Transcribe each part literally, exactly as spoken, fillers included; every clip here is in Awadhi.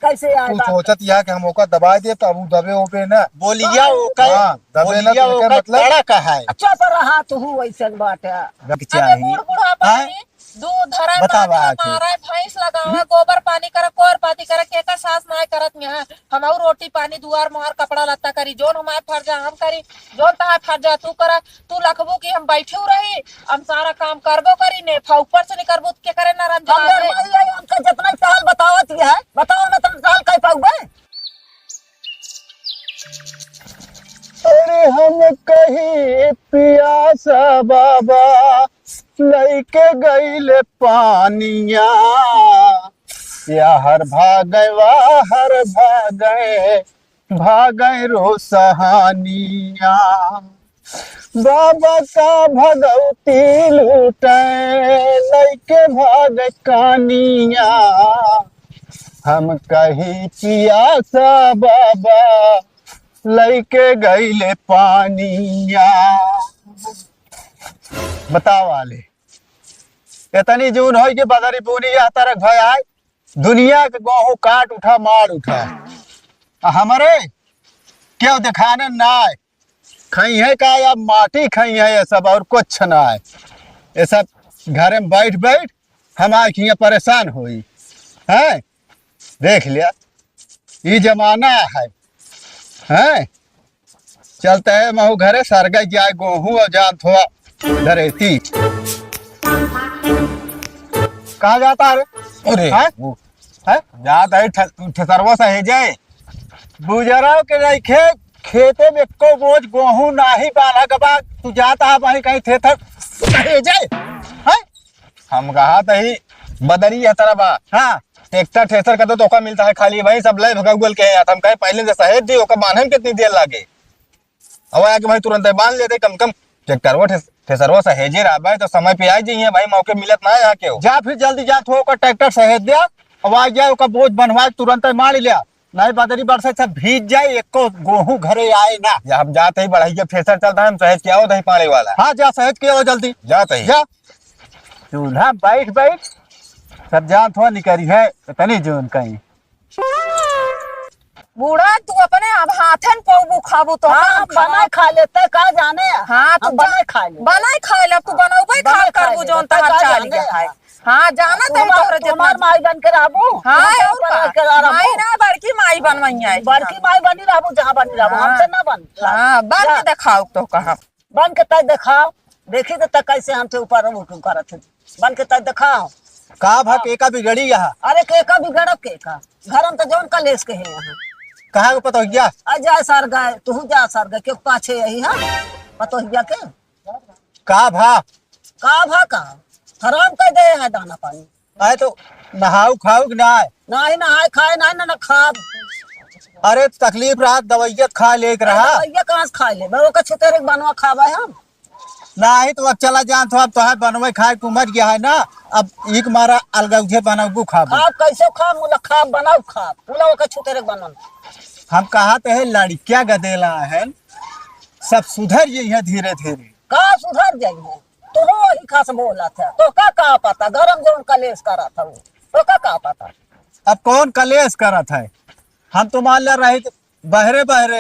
कैसे आए तू बाप? सोचत यह कि हम ओका दबाए दे, तो अब उ दबे ओबे ना। बोलिया ओकर, हाँ, दबे ना, बोलिया तो एकर ओकर मतलब कड़ा कहा है। चुप रहा तू, वैसन बाटे। जब अरे चाही। बूढ़ बुढ़ापा हाँ? नहीं, दूध धरा, बतावा पानी आखिर। मारा, भैंस लगावा, हम्म? गोबर पानी करा, कोर पाती करा, केकर सास नाय करत यहाँ। हम और रोटी पानी, दुआर मुहार, कपड़ा लत्ता करी, जोन हमार फर्जा हम करी, जोन तहार फर्जा तू करा। तू लखबू कि हम बैठू रही, हम सारा काम करबो करी, नेफा ऊपर से निकरबू, के करे ना रंजन हम आवे। डरवाई है, हमका जितना चाल बतावत ही है, बताओ ना, तुम चाल कह पाउबे? अरे हम कही पियासा बाबा, लइके गइले पानिया, या हर भागे, वाहर भागे, भागे रोसहानिया। बाबा का भगवती लूटे, लइके भाग कानिया। हम कही पियासा बाबा, लइके गइले पानिया। बतावा ले, इतनी जून होई कि बदरी बूनी यह तरह भय आए, दुनिया के गोहूँ काट उठा, मार उठा। आ हमरे केहू देखाने ना आए। खइहैं का, अब माटी खइहैं ये सब, और कुछ ना है। ये सब घरे में बैठ बैठ हम आए कि यहाँ परेशान होई। हैं? देख लिया, ई जमाना है। हैं? चलते हैं महू घरे, सरगई जाए गोहूँ और जान थोड़ा धरेती। कहाँ जाता है रे? अरे, हैं? वो हैं? जात है ठ-, ठेसरवा सहेजे। बुजराव के नइखे, खेते में एको बोझ गोहूँ नाही बान्हा के बा, तू जात है वहीं कहीं थेथर सहेजे। हैं? हम कहा तही बदरी यह तरह बा। हाँ। ट्रैक्टर थ्रेसर का तो तोका मिलता है खाली भाई, सब लय भगा उगल के हैं। हम कहे पहले से सहेज दी, ओका बान्हे में कितनी देर लागे? अब आके भाई तुरंत बांध लेते, कम कम ट्रैक्टरवा ठेस-, थ्रेसरवा सहेजे रहबे तो समय पे आ जाइए भाई, मौके मिलत ना है यहाँ के हो। जा फिर जल्दी जा, थो ओकर ट्रैक्टर सहेज दे, अब आ जाए ओकर बोझ बनवा के तुरंत मार लिया, नहीं बदरी बरसे सब भीज जाए, एको गोहूँ घरे आए ना। जा हम जाते ही बढ़ैया थ्रेसर चलता है, हम सहेज के आओ दही पानी वाला। हाँ जा सहेज के आओ जल्दी। जाते ही। जा। चूल्हा बैठ बैठ सब जान थो निकरी है, तनी जोन कहीं। बूढ़ा, तू अपने अब हाथन पौबू खाबू तो हाँ, हम हम बनाए खा लेते, का जाने? हाँ, तू हम जा-, बनाए खा ले। बनाए खा ले, अब तू बनौबे खा बनाए खा करबू, ले, जौन तोहर का चाल जाने? गया है। हाँ, जाना तू तो हमार, तोहरे तू जितना हमार माई बन के रहबू, हाँ, तू हमार और का? बन के रहबू। माई ना, बड़की माई बनवैया है। बड़की माई बनी रहबू, जहाँ बनी रहबू, हाँ। हमसे ना बन। हाँ, बन जा। के देखाओ तो कहा। बन के तय देखाओ, देखी तो तय कैसे हमसे ऊपर उठ करत है। बन के तय देखाओ। का भा हाँ। केका बिगड़ी यहाँ? अरे केका बिगड़ब केका? घर में तो जौन कलेश के है यहाँ। कहाँ को पतोहिया? आ जा सर गए, तू जा सर गए, क्यों पाछे यही है? पतोहिया के? का भा? का भा का? हराम कर दे है दाना पानी। आए तो नहाऊ खाऊ कि ना आए? नाही नहाए खाए, नाही ना, ना खाब। अरे तकलीफ रहा, दवाइया खा ले के रहा। दवाइया कहाँ से खा ले? बे ओका छुतेरे के बनवा खाबे हम। नाही तो अब चला जान तो अब तोहार बनवे खाए के उमर गया है ना, अब एक मारा अलगौझे बनौबू खाबू। खाब कैसे खाब? मुला खाब, बनाऊ खाब, मुला ओका छुतेरे के बनवा। हम कहा तो है लड़किया गदेला है, सब सुधर जइहे धीरे धीरे। का सुधर जइहे? तू वही खास बोलत है, तो का, का पता गरम जौन कलेश करत है वो, तो का, का पता? अब कौन कलेश करत है? हम तो मान ले रहे थे बहरे बहरे।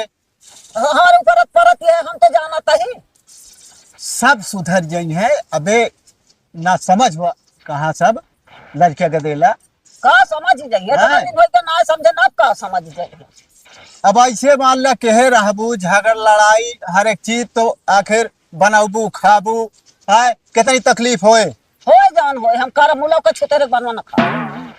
हर ऊपर परत है, हम तो जानत ही। सब सुधर जइहे। अबे ना समझ हुआ कहाँ सब लड़के गदेला। का समझ ही जाइए, इतना हाँ। दिन होई तो ना समझे, ना का समझ ही जाइए। अब ऐसे मान ला केहे रहबू, झगड़ लड़ाई हर एक चीज तो आखिर बनौबू, खाबू, आय, कितनी तकलीफ होए। होए जान होए, हम करब मुला ओका छुतेरे बनवा न खाब।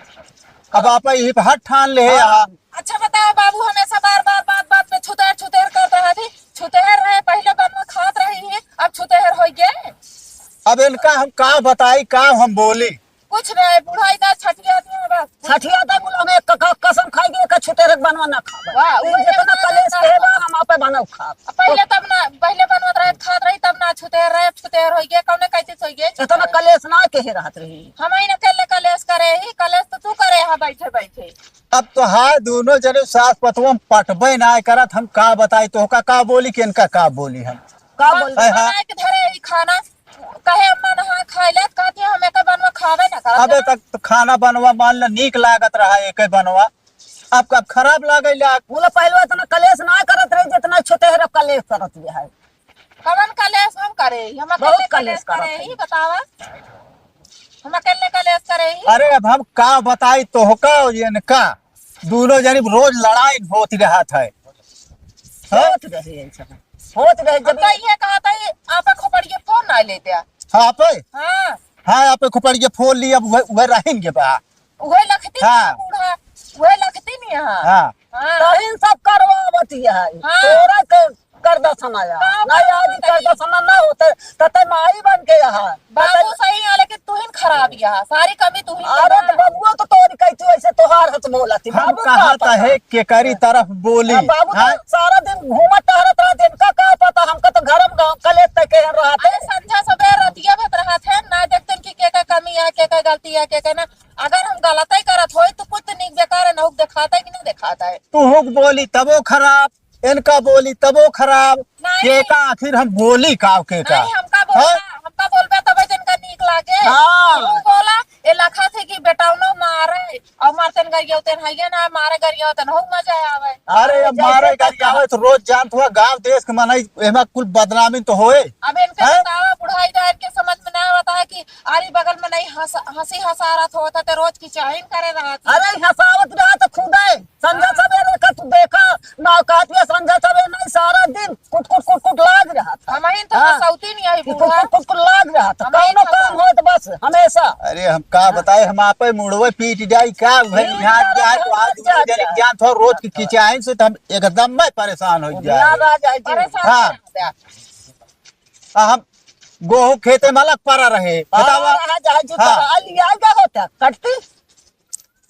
अब आप यही पे हाथ ठान ले हाँ। यहाँ। अच्छा बताओ बाबू, हमेशा बार बार बात बात में छुतेर छुतेर करत रहत ही। छुतेर रहे, पहिले बनवा खात रही है, अब छुतेर होई गए। अब इनका हम का बताई, का हम बोली? कुछ नहीं, बुढ़ाई का छठिया दिया बस। छठिया तक मुला में क-, क-, कसम खाई गए, का छुतेर बनवा ना खाब। वाह, ये वही जितना ना कलेश ना के बा, हम आपे बनव खाब। पहिले तब ना, पहिले बनवत रहे, खात रही, तब ना छुतेर रहे, अब छुतेर होई गए, कौने कैसे सोई गए? इतना कलेश ना केहे रहत रही। हम ही ना अकेले कलेश करे ही, कलेश तो तू करे हा बैठे बैठे। अब तो हाँ, दोनों जने सास पतोह पटबे ना करत, हम का बताई, तोहका का बोली कि इनका का बोली हम? का बोल? हाय, हाँ। बनाए के धरे ही खाना, कहे अम्मा नहा खाए ले, कहती है, "हम एके बनवा खावे ना करत अबे ना।" तक तो खाना बनवा मान ला नीक लागत रहा, एके बनवा। अब, अब खराब लागे लाग। बोला, पहले इतना कलेश ना करत रही, जितना छुतेहर अब कलेश करत है। कवन कलेश हम करे? हम बहुत अकेले कलेश कलेश करत करे है। ही, बतावा। हम अकेले कलेश करे ही। अरे, अब हम का बताई तोहका और इनका? दोनों जनी रोज लड़ाई होत रहत है। हाँ? होत रहे है सब। होत रहे हम जब तो ये कहा था, ये आपे खोपड़िया फोन ना लेते। हाँ, आपे? हाँ। हाँ, आपे खोपड़िया फोन ली, अब वह, वह रहेंगे बा। वह लखती हाँ। नहीं बूढ़ा, वह लखती नहीं यहाँ। हाँ। हाँ। तहिन सब करवावत है। हाँ। तोरा के करदा समय आया। हाँ, नहीं, आज बाबू करदा समय ना होते, तते माई बन के यहाँ। बाबू तते सही है, लेकिन तू ही खराब यहाँ, सारी कमी तू ही अरे, तो बबुआ तो तोरी कहती वैसे तोहार हथ बोला थी। हम बाबू का कहत पता? है, केकरी तरफ बोली? अब बाबू तो हाँ? सारा दिन घूमत टहरत रहत, इनका का पता, हमका तो घर में गाँव कलेश तक के रहत है। अरे, संझा सबेर रतिया भत रहत है, ना देखते कि के का कमी है, के का गलती है, के का ना। अगर हम गलत ही करत होई, तो कुछ निक बेकार है, नहुक देखाता है कि ना देखाता है? तू हुक बोली तबो खराब, इनका बोली तबो खराब, नहीं। के का आखिर हम बोली काव के का? नहीं, हमका बोलबा, हाँ? हमका बोलबा तबे जिनका नीक लागे। हाँ। तू बोला, ए लखा थे कि बेटौनो मारे, और मारतन गरिया उतन हइये ना, मारे गरिया उतन हो मजा आवे। अरे, अब जैसे मारे गरिया हो तो रोज जानत हुआ, गाँव देश के मनई एमा कुल बदनामी तो होए। अब इनके हैं? बतावा, बुढ़ाई जाए, इनके समझ में ना आवता है कि अरे बगल में नहीं हंस-, हंसी हंसारत होता तो रोज की चाहिन करे रहत। अरे, हंसावत रहत खुदे। संझा हाँ। सवेरे का तू देखा, ना कहत बिया संझा सवेरे नहीं, सारा दिन कुट, कुट, कुट, कुट लाग रहा था। हमहिन तो हाँ। हंसौती नहीं आई कि कुट, बूढ़ा। कुट, कुट, कुट लाग रहा था। हमहिन कौनो तो काम होत बस हमेशा। अरे हम का हाँ। बताए, हम आपे मुड़वे पीट जाई का? वही पीट यहाँ जाए, जाए तो आज जा, जा, जने जा। ज्ञान थोड़ा रोज की किचाइन से तो हम एकदम में परेशान हो जाए। परेशान हाँ। हो जा। आ, हम गोहूं खेते में अलग परा रहे। हाँ, बतावा। हाँ, जहाँ जो हाँ। परा लिया गया होता, कटती।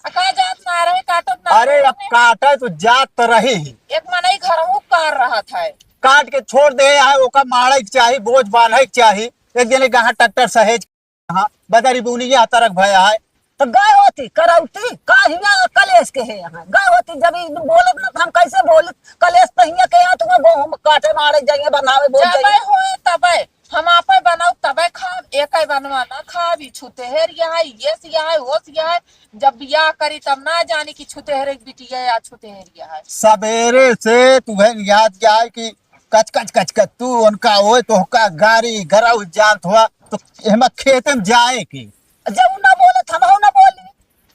आ, का जात ना रहे, काटत ना अरे, रहे। अब काटे तो जात तो रही ही। एक मनई घरहू कार रहत है। काट के छोड़ दे, आए ओका मारे के चाही, बोझ बांधे के चाही। एक जने कहा ट्रैक्टर सहेज, हाँ, बदरी बुनी यहाँ तरक भया है। तो गए होती, करौती, का हियाँ कलेश के है यहाँ? गए होती, जब ई बोलत ना, तो हम कैसे बोलत? कलेश तो हियाँ के यहाँ, तुम्हें गोहूं काटे मारे जाइए, बनावे बोल जाबे जाइए। होए तबे। हम आपे बनाउब तबे खाब, एके बनवा ना खाब, ई छुतेहर यहाँ है, ये सिया है, वो सिया है। जब बियाह करी तब ना जानी कि छुतेहर एक बिटिया या छुतेहर यहाँ है। सबेरे से तुहन याद क्या है कि कच कच कच कच तू उनका ओए तोहका गारी गरौ जानत हुआ, तो एमा खेते में जाए के। जब उ ना बोले, तो हमहू ना बोली।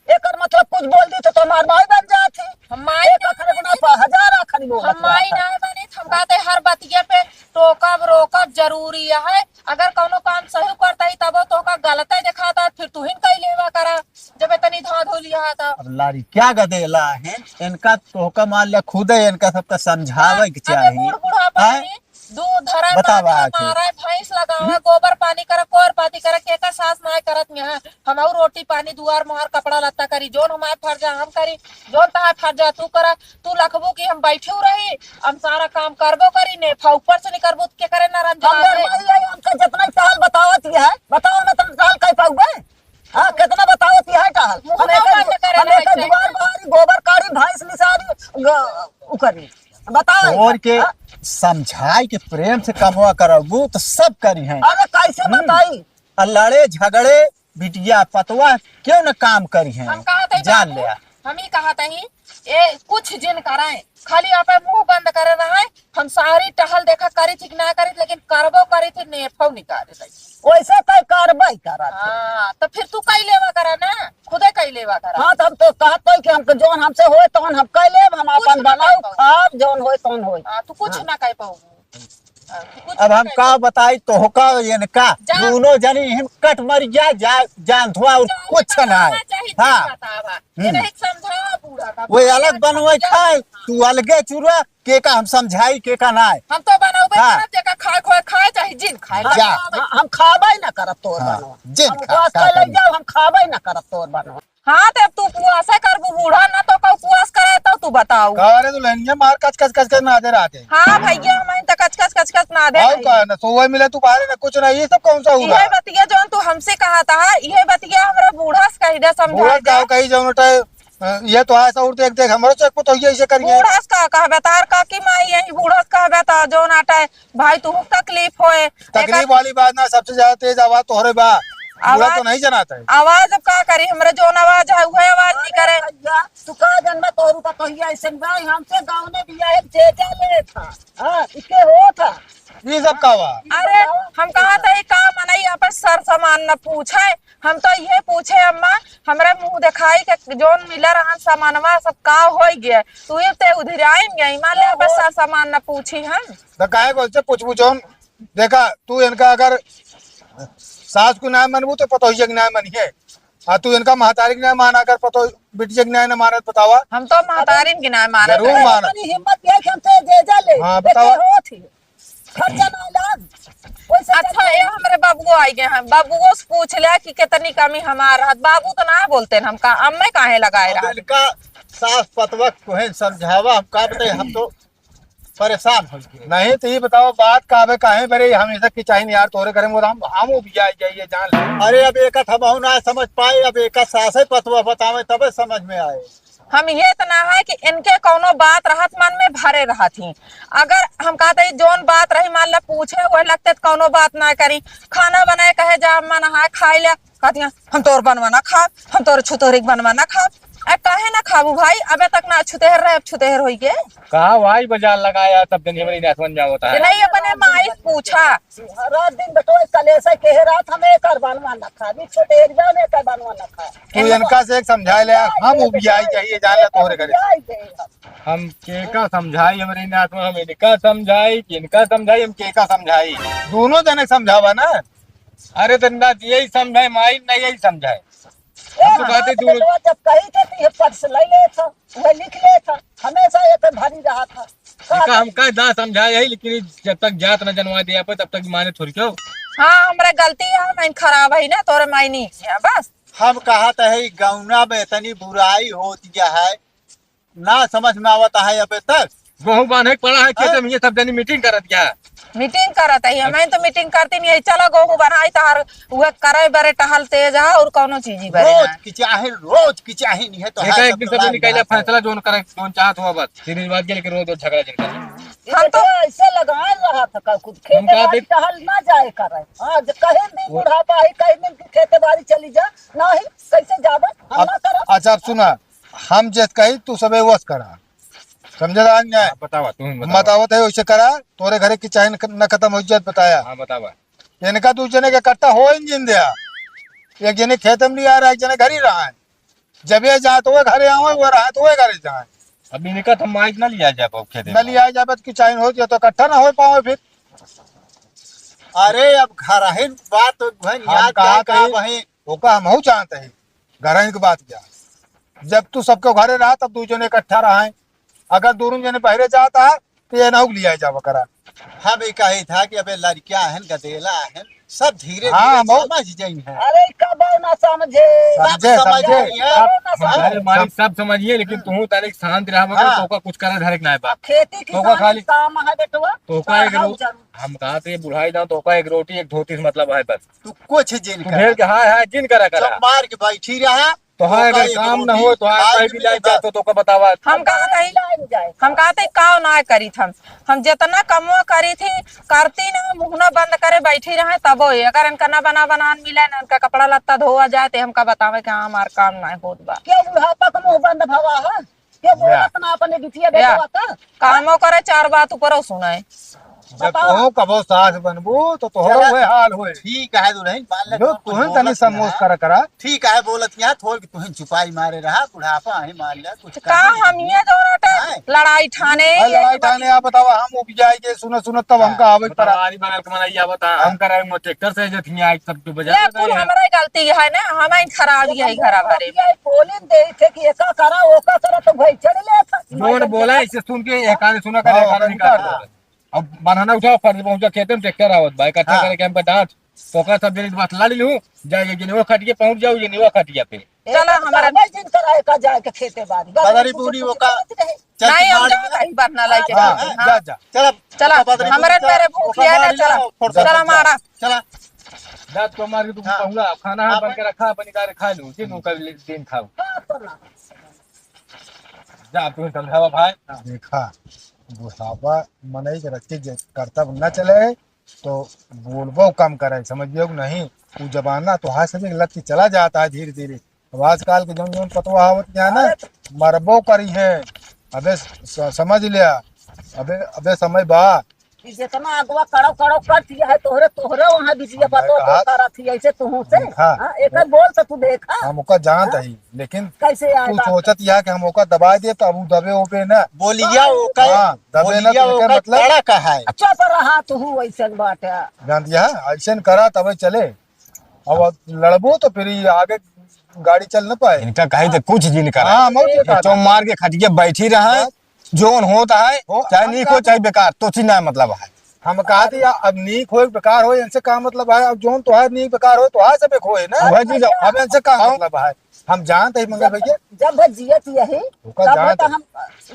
एकर मतलब कुछ बोल दी तो, तो हमार माई बन जात ही। हम माई एक ना अखर बनी। गुना पर हजार अखर बोलत हम माई रहत है। ना बनी, हम कहते हर बतिया पे टोकब, रोकब जरूरी है। अगर कौनो काम सही करता ही तबो तोहका गलते दिखाता, फिर तू ही कई लेवा करा, जब इतनी धांधो लिया था। अब लारी क्या गदेला है, इनका तोहका मान लिया खुदे इनका सबका समझावे के अरे चाही। बूढ़ बुढ़ापा हैं? में दूध धरे, बतावा पानी आखिर। मारे, भैंस लगावे, हम्म? गोबर पानी करे, कोर पाती करे, केका सास नाय करत में है। हम और रोटी पानी, दुआर मोहार, कपड़ा लत्ता करी, जोन हमार फर्जा हम करी, जोन तहार फर्जा तू करा। तू लखबू कि हम बैठू रही, हम सारा काम करबो करी, नेफा ऊपर से निकरबू, के करे नरम हम जवाब दे। गरमाई आई, हमका जितना टहल बतावत ही है, बताओ ना, तुम टहल कह पाउबे? हाँ, कितना बतावत ही है टहल? मुंह हम ना एक, बंद करे हम रहे एक थे। दुआर बहारी, गोबर काढ़ी, भैंस निसारी, ग-, उ करी। बताओ। और के हाँ? समझाई के प्रेम से कमवा करबू तो सब करी हैं। अरे, कैसे हम्म। बताई? आ लड़े झगड़े बिटिया पतवा क्यों न काम करी हैं? हम कहत हई जान बाबू, ले। हम ही कहत हई, ए, कुछ जिन कराए, खाली आपे मुंह बंद करे रहे। हम सारी टहल देखा करी थी कि ना करी, लेकिन करबो करी थी, नेफो निकाले रही। वैसे तो करबे करत है। हाँ, तो फिर तू कई लेवा करा ना, खुदे कई लेवा करा। हाँ, तो हम तो कहत हई कि हमके जौन हमसे होए तौन हम कई लेब, हम कुछ अपन ना बनाऊ, कई पाऊ। खाब, जौन होए तौन होए। हाँ, तू कुछ हाँ। ना कई पाऊ। हाँ, तू कुछ अब ना हम कई का पाऊ। बताई तोहका इनका, जा। दोनों जनी हम कट मर जा, जा, जान थुआ और जा, कुछ ना है। चाहे हाँ। बतावा। हम्म। ये नहीं समझावा बूढ़ा का। वो अलग बनवे खाए, तू अलगे चुरा, के का हम समझाई, के का नाय। हम तो बनौबे हाँ। करब, जेका खाए खोए खाए, चाहे जिन खाए। जा। हम, हम खाबे ना करब तोर हाँ, बनवा। जिन हम खा, उपवास खा, कर ले खा। जाओ, हम खाबे ना करब तोर बनवा। हाँ, तब तू उपवास करबू बूढ़ा, ना तो का उपवास करे, तो तू बताऊ। का रे दुल्हनिया मार कच कच कच कच नादे रहते। हाँ भैया, हम तो कच कच कच कच नादे और रही। का ना, सोए मिले तू बाहर ना, कुछ ना, ये सब कौन सा हुआ? ये बतिया जौन तू हमसे कहा था, ये बतिया हमरा बूढ़ा से कही दे, समझा बूढ़ा दे। का कही जौन उठे, अ, ये तो ऐसा उठ देख, देख, हमरो चेक तो ये ऐसे करिए। बूढ़ा से का कहबे, तार काकी माई यही बूढ़ा से कहबे, ता जौन आटा है, भाई, तू तकलीफ होए। तकलीफ एकर वाली बात ना, सबसे ज्यादा तेज आवाज तोहरे बा। पूरा तो आवाज, नहीं जनात है। आवाज अब का करी, हमरे जौन आवाज है, उहे आवाज नहीं करे। भैया, तू का जनबा, तोहरो पतोहिया ऐसन बा, हमसे गाँव में बियाहे जेजा लेत ह। हाँ, इके होत ह। ई सब का बा? अरे, हम कहत हई का मनई अपन सर सामान न पूछे, हम तो इहे पूछे अम्मा, हमरे मुँह देखाई के जौन मिला रहन सामानवा सब का होइ गया, तू ये ते उधिराइन गई, मान ले अपन सर सामान न पूछी हम। त काहे को से पूछबू जौन? देखा, तू इनका अगर सास को ना मनबू तो पतोहिया के ना मनिहे। आ तू इनका महतारी के ना माना, अगर पतो बिटिया के ना, ना मानत बतावा। हम तो महतारिन के ना मानत जरूर है। मानत। इतनी हिम्मत है कि हमसे जेजा ले। हाँ, बतावा। होत ही। खर्चा ना लाग। वैसे अच्छा, चल ये हमरे बाबुओ आई गए हैं। बाबुओ से पूछ ले कि कितनी कमी हमार रहत। बाबू तो ना बोलते हैं हमका, अम्मे काहे लगाए अब रहत। इनका सास पतवा को है समझावा, हम का बताए, हम तो परेशान हो गए। नहीं तो ये बताओ, बात का बे, काहे बरे हमेशा की चाहिए यार, तोरे घरे में हम, हम उबिया जाइए जान ले। अरे अब एक हम ना समझ पाए, अब एक सासे पतवा बतावे तबे समझ में आए। हम ये तो ना है कि इनके कौनो बात रहत मन में भरे रहत ही। अगर हम कहते ही जौन बात रही मान ला पूछे, वही लगते तो कौनो बात ना करी। खाना बनाए कहे जा मन है खाए ले, कहतिया, "हम तोर बनवा ना खाब, हम तोर छुतोहरी के बनवा ना खाब।" अरे काहे ना खाबू भाई? अबे तक ना छुतेहर रहे, अब छुतेहर होई के। कहा वाई बाजार लगाया, तब दिन हमरी ना समझ में आवता है। नहीं, अपने माई से पूछा। रात दिन बेटो कलेसा के रात हमें कर बनवा ना खाबी, छुतेहर जाने कर बनवा ना खा। तू इनका से एक समझा ले, हम उबियाई जाइए, जान ले तोहरे घरे। उबियाई जाइए। हम केका समझाई, हमरे नाथ में हम इनका समझाई कि इनका समझाई, हम केका समझाई? दोनों जने समझावा ना। अरे तो ना यही समझाए माई, ना यही समझाए। ए, हम तो कहते हमार दूर बेटवा जब कही थे तो ये पर्स ले ले था, वह लिख ले था, हमेशा ये पे भारी रहा था। का इनका हम कह दा समझाए यही, लेकिन जब तक जात न जनवा दे आप, तब तक माने थोड़ी क्यों? हाँ, हमरा गलती है, हम खराब है ना, तोरे मायने है, बस। हम कहत है, गौना में इतनी बुराई होती है, ना समझ में आवत है अबे तक। गेहूं बांधे के पड़ा है खेते हाँ। में, ये सब जनी मीटिंग करत क्या? मीटिंग करत है, मैं तो मीटिंग करती नहीं है। चला गेहूं बनाई तहार, उहे करे बरे टहल तेज है और कौनो चीज ही बरे रोज ना। की चाहे, रोज की चाहे नहीं है तो एक, है एक सब दिन तो सब लाग निकल जाए, जाता है। फैसला जोन करे, जोन चाहत हुआ बस। सीधी बात के लेके रोज रोज झगड़ा जिनका। हम तो ऐसे लगाए रहा था का कुछ हम खेते कहा बाड़ी देख टहल ना जाए करे। आज कहे नहीं वो बुढ़ापा है, कहे नहीं कि खेते बाड़ी चली जा, नहीं कैसे जाबे, हम अब ना करब। अच्छा, अब सुना, हम जस कही तू सबे वस करा, समझे रहा न्याय? हाँ, बतावा, तू ही बतावा। बतावत है वैसे करा, तोरे घरे की चाहे न, न खत्म हो जात बताया। हाँ, बतावा। इनका दू जने के इकट्ठा हो ही नहीं जिन दिया, एक जने खेत में नहीं आ रहा, एक जने घर ही रहा है। जब ये जाए तो वो घरे आवे, वो रहा तो वो घरे जाए। अब इनका तो माइक ना लिया जाए, अब खेते न में। लिया जाए, तो की चाहे हो जाए तो इकट्ठा ना हो पावे फिर। अरे अब घर है बात तो भाई हम याद कहा जाए का कही, भाई। ओका हमहू जानत ही, घरहिन के बात क्या। जब तू सबके घरे रहा, तब दू जने इकट्ठा रहा है। अगर दोनों जने बहरे जात है, तो ये ना लिया जावा करा। हम ये कहे था कि अबे लड़कियां हैं, गदेला हैं, सब धीरे हाँ, धीरे बहुत। समझ जाई हैं। अरे कबो ना समझे। सब समझे, समझ समझे। गई हैं। सब, अरे मालिक, सब समझिए, लेकिन तू तारीख शांत रहा, मगर हाँ। तोका कुछ करे धरे के ना है बात। खेती तोका किसानी खाली काम है बेटवा। तोका एक पढ़ाऊ रो-, जरूर। हम कहा थे बुढ़ाई ना, तोका एक रोटी, एक धोती से मतलब है बस। तू कुछ जिन तू करा। ढेर के हाँ, हाँ, जिन करा, करा। जब मार के बैठी रहा, तो हाँ, तोका अगर एक काम ना रोटी, हो, तो हाँ, आज कहीं भी भी लाग बस। जाए, तो तोका बतावा। हम कहा था, हम कहा था, काव ना करी थम। हम जितना कमो करी थी, करती ना, मुँह ना बंद करे बैठी रहे, तबो ये। अगर इनका ना बना बनान मिले, ना इनका कपड़ा लत्ता धोआ जाए, तो हमका बतावे कि हाँ, हमार काम ना होत बा। क्यों बुढ़ापा का मुँह बंद भवा है? के बोलत ना अपने बिटिया या। बेटवा का? कामो करे, चार बात ऊपरो सुनाए। जब बताओ। तोहू कबो सास बनबू, तो तोहरो चला। उहे हाल होए। ठीक है दुल्हन, मान ले लो, तू कुछ तुहन तनी बोलत समोस ना। करा करा। ठीक है, बोलत यहाँ थोड़ के तुहन चुपाई मारे रहा, बुढ़ापा है, मान ले, कुछ तो कर का दे। हम ये दौराटा हैं? लड़ाई ठाने, अरे ये लड़ाई ठाने, आप बतावा, हम उबियाई के सुनत सुनत तब हाँ, हमका आवे के बतावा, पड़ा। आरी बगल के मनैया बता, हाँ। हम कराए मो ट्रैक्टर से जथिया, सब तो बजा ले, दे कुल यार। हमरे गलती है ना, हम खराब यही खराब हरे। ये बोलिन दे थे कि एका करा, ओका करा, तो भाई चढ़ ले था। जोन बोला, इसे सुन के एक कान सुना कर, हाँ, एक कान निकाल दो। अब बन्हाना उठाओ, फर्ज पहुंचा खेते में, ट्रैक्टर आवत बा, इकट्ठा हाँ। करे के हमका डांट, तो ओकर सब जने बात लाड़ी लूं, जाए, ये जने वो खटिया पहुंच जाओ, ये जने वो खटिया पे। चला, हमारा भाई जिन कराए का जाए के खेते बाड़ी। बदरी बूढ़ी ओका चल नहीं, हम जाओ, कहीं बात ना लाई के हाँ, जाओ। हाँ, हाँ। जा, जा। चला, ओका बदरी हमारे बूढ़ी मेरे भूख ओका लिया ना, मारी चला। लो, फोड़ चला, दे। मारा। चला। जा, तो मार के तू हाँ। कहूँगा, खाना है, हाँ, बन के रखा, अपन इधर खा लूँ, ठीक, ओका दिन खाओ। हाँ, तो ना। जा, तू समझावा भाई। देखा, बुढ़ापा मनई के रखे जे करतब न चले, तो बोलबो कम करे, समझियो कि नहीं? वो जमाना तो हाथ से लग के चला जाता है धीरे धीरे। अब आजकल के जौन जौन पतवा आवत है ना, मरबो करी है। अबे स-, समझ लिया, अबे अबे समय बा। कि जितना अगवा कड़ो कड़ो करती है, तोहरे तोहरे वहाँ बिटिया मैं पतो तो कहा करत ही ऐसे तुहू से। देखा, हाँ, एक वो बोल तो तू देखा। हम ओका जानत हाँ? ही, लेकिन कैसे आए तू बात? सोचत यह कि हम ओका दबाए दे, तो अब उ दबे ओबे ना। बोलिया ओकर, हाँ, दबे ना बोलिया तो एकर ओकर मतलब? कड़क है। चुप रहा तू, ऐसन बाटे। जान दिया, ऐसन करा तबे चले। अब लड़बो तो फिर ये आगे गाड़ी चल न पाए। इनका कही तो कुछ जिन करा। हाँ, मौत ये बता। चौमार के खटिया बैठी रहा है, बस। जोन होता है, हो, चाहे हम नीक हो, कहा चाहे बेकार, तो सी ना मतलब है। हम कहा थी, अब नीक हो, बेकार हो, इनसे का मतलब है? अब जोन तो है, नीक बेकार हो, तो है सब एक होए ना। वह चीज अब इनसे का हम मतलब है? हम जानते ही मंगल भैया। जब भर जियत यही, ओका तब जानत तो है। हम,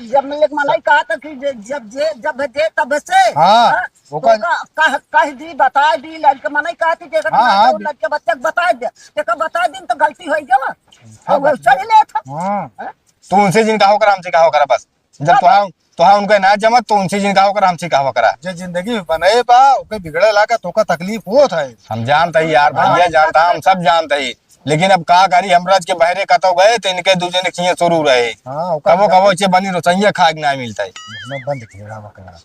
जब मैं एक मनई कहा था कि जे-, जब जे, जब जे तब से, हाँ, हाँ, ओका तो का-, कह, कह दी, बता दी, लड़के मनई कहा थी, जेकर हाँ, मनई हाँ, तो लड़के बच्चे के बता दे, जेकर बता दी तो गलती हो गया, हाँ, अब बस। चल ले था। हाँ। हाँ? तो उनसे जिन कहा करा, हमसे कहा करा बस। जब तोहार, तोहार उनका ना जमत, तो उनसे जिन कहा करा, हमसे कहा करा। जे जिंदगी में बने बा, ओके बिगड़े लागा, तो ओका तकलीफ होत है। हम जानत ही यार, हाँ। भैया जानत ही, हम सब जानत ही। लेकिन अब का करी, हम रज के बहरे कतौ गए, तो इनके दू जने खिए शुरू रहे। हाँ, ओका कबो, कबो चे बनी रोसैया खाए के ना मिलता है। बंद किया, बकरा।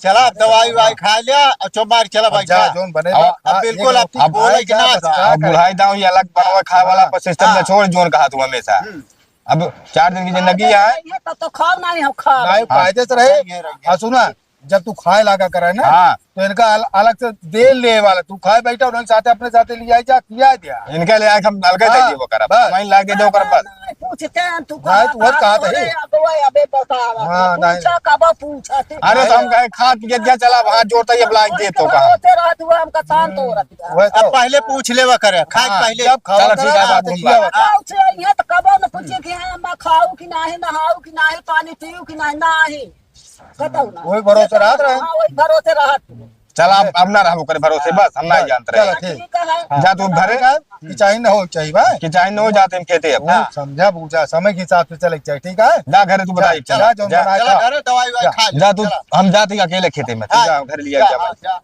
चला, अब दवाई वाई खा लिया, और चौमार चला अब भाई जा, जा। जौन बने अब, बा, अब हाँ, बिल्कुल एक अब तू अब बोले भाई कि जा, ना बस जा। का अब करे? बुढ़ाई दाऊ ये अलग बनवा खाए वाला हाँ। पर सिस्टम में हाँ। छोड़, जोन कहा तू हमेशा। हम्म। अब चार दिन की जिंदगी है। ये तब तो खाओ ना, हम खाओ। नहीं, हाँ। फायदे से रहे। नहीं, नहीं, नहीं। और सुना, जब तू खाए लागा करे ना, हाँ। तो इनका अल-, अलग से दे ले वाला, तू खाए बैठा, उन्हें साथे, अपने साथे ले आई जा, खिया दिया। इनके ले आए हम अलगे दे हाँ, दीबो करब। बस। वहीं लागे दो करब बस। नहीं, पूछते हैं, तू भाई, कहाँ तू हर कहाँ कहा था थोड़े ही? अब वो, अबे बतावा। हाँ, नहीं। पूछा, कब पूछा थी? अरे, तो हम कहे, खा पी के दिया, चला, अब हाथ जोड़ता ही, अब लाइन दे तो कहा। होते रहत हुआ, हमका शांत हो रहत हुआ। वह अब तो। पहले पूछ लेवा करे, खाए हाँ, पहले। जब खावा चलो, ठीक करा, है, तो बात खियावा। हाँ, उसे यहाँ तो कबो न पूछे कि हाँ, मैं खाऊ कि नाही, नहाऊ कि नाही, पानी पीऊ कि नाही, नाही। बताओ ना। वही भरोसे रहत रहे। हाँ, वही भरोसे रहत। चल, आप, अब ना रहबो करे भरोसे, बस, हम ना बस, जानत रहे। चलो, ठीक। ठीक है। हाँ। जा तू घरे। कि चाहे न हो, चाहे भाई। कि चाहे न हो, जाते हम खेते अब। वो हाँ। समझा बूझा, समय के हिसाब से चले के चाहे, ठीक है? जा घरे तू जा, बताई, चल, चला, जो जा। बनाए चला खा। घरे दवाई वाई जा। खा ले, जा तू, चला। हम जाते अकेले खेते में, तू हाँ, जा घर लिया जा, जा। हाँ, जा।